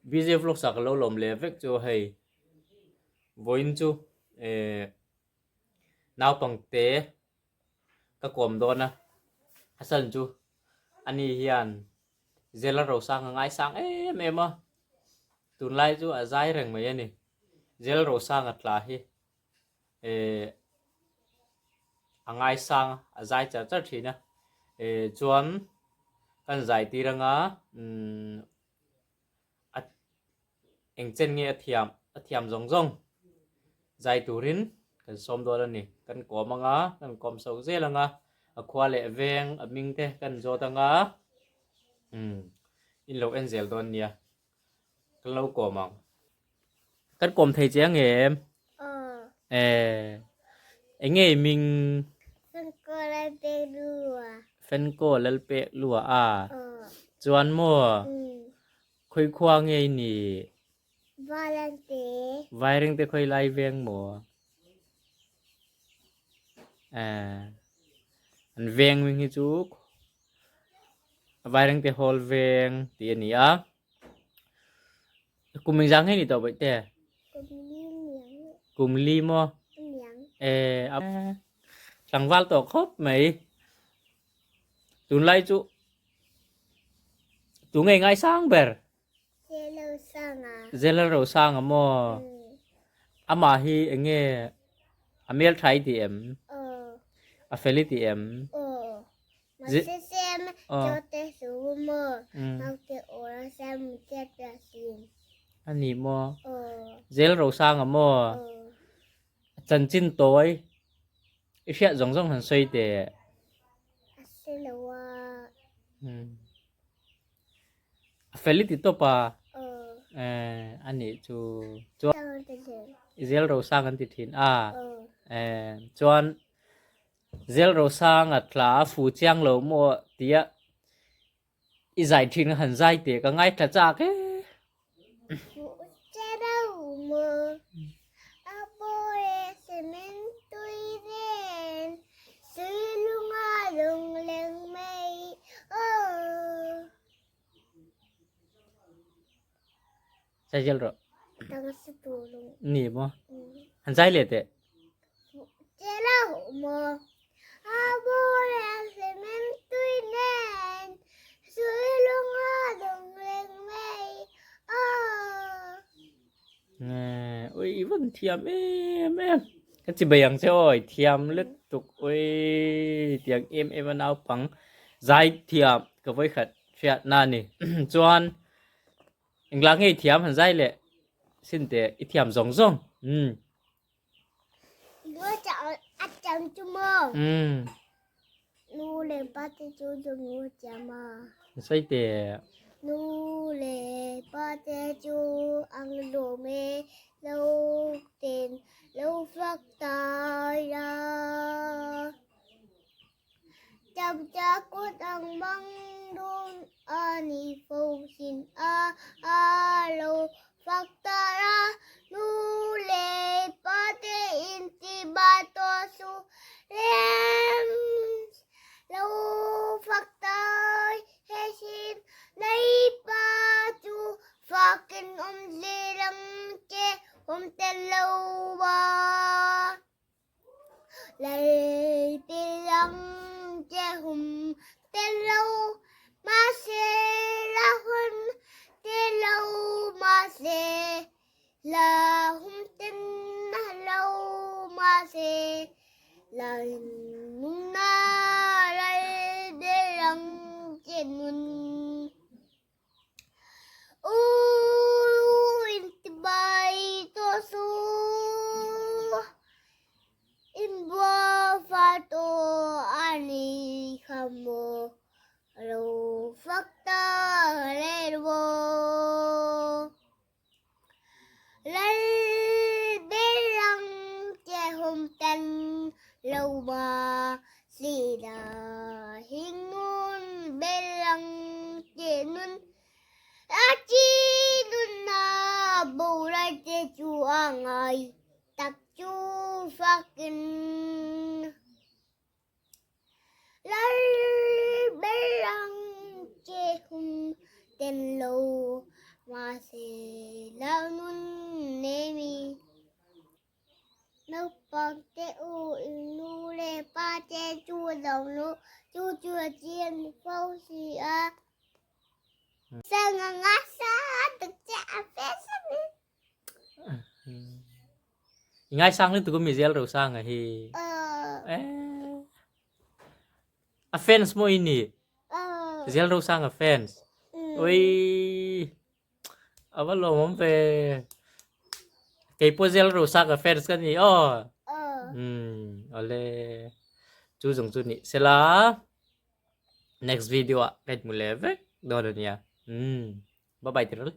BJ Vlogs ah ka lo lawm leh vek chu hei vawiin chu eh naupangte ka kawm dawn a, a chhan chu ani hian Zela Rosang a ngaisang em em a, tunlai chu a zai reng mai a ni. Zela Rosang a tla hi eh a ngaisang a, a zai char char thin a, eh chuan kan zai tir anga umm a eng chen nge a thiam a thiam zawng zawng zai turin kan sawm dawn a ni. Kan kawm anga kan kawm chho zel anga a khua leh veng a hming te kan zawt anga umm in lo en zel dawn nia kan lo kawm ang. Kan kawm thei che ang em? Eh, eng nge i hming? Fenkaw Lalpek Lua. Fenkaw Lalpek Lua a. Chuan maw? Khawi khua nge i nih? Vairengte. Vairengte khawi lai veng maw? Eh, an veng hming hi chu Vairengte Hall veng tih a ni a. Kum engzah nge ni tawh baih te? Kum li niang. Kum li maw? Niang. Eh, a tlangval tawh khawp mai. Tunlai chu tu nge ngaisang ber? Zelrosanga. Zelrosanga maw? Amah hi eng nge a hmeltha i ti em? Aw. A fel i ti em? Aw. Mahse sem chaw te su maw? Naute awra sem che te sin. A ni maw? Aw. Zelrosanga maw? Aw. Chanchin tawi i hriat zawng zawng han sawi teh. A hre lo a. A fel i ti tawp a. Aw. Eh, a nih chu. Chuan i zel rosang an ti thin a. Aw. Eh, chuan zel rosang a tla a fu chiang lo maw tia I zai thin ka han zai teh ka ngaithla chak e. Zai zel rawh. Ni maw? Han zai leh teh. Ui i van thiam em em. Ka chi bai ang che aw i thiam lutuk ui tiang em em a naupang zai thiam ka vawikhat hriatna a ni. Chuan engla nge i thiam han zai leh sin teh i thiam zawng zawng. Umm. Umm. Sawi teh. Mahse lo nun nei mi. Naupang te u in nu leh pa te chu lo nu chu chu a chian fo si a. Sanga nga sa tak che a fe sa ni. I ngai sang lutuk a mi zel ro sang a hi. A fans maw i ni? Zel ro sang a fans. Oi. A va lawm awm ve. Kei pawh zel ro sang a fans ka ni aw. Um awle. Chu zawng chu ni sela. Next video ah ka inhmu leh vek dawn a nia. Um. Bye bye tirul.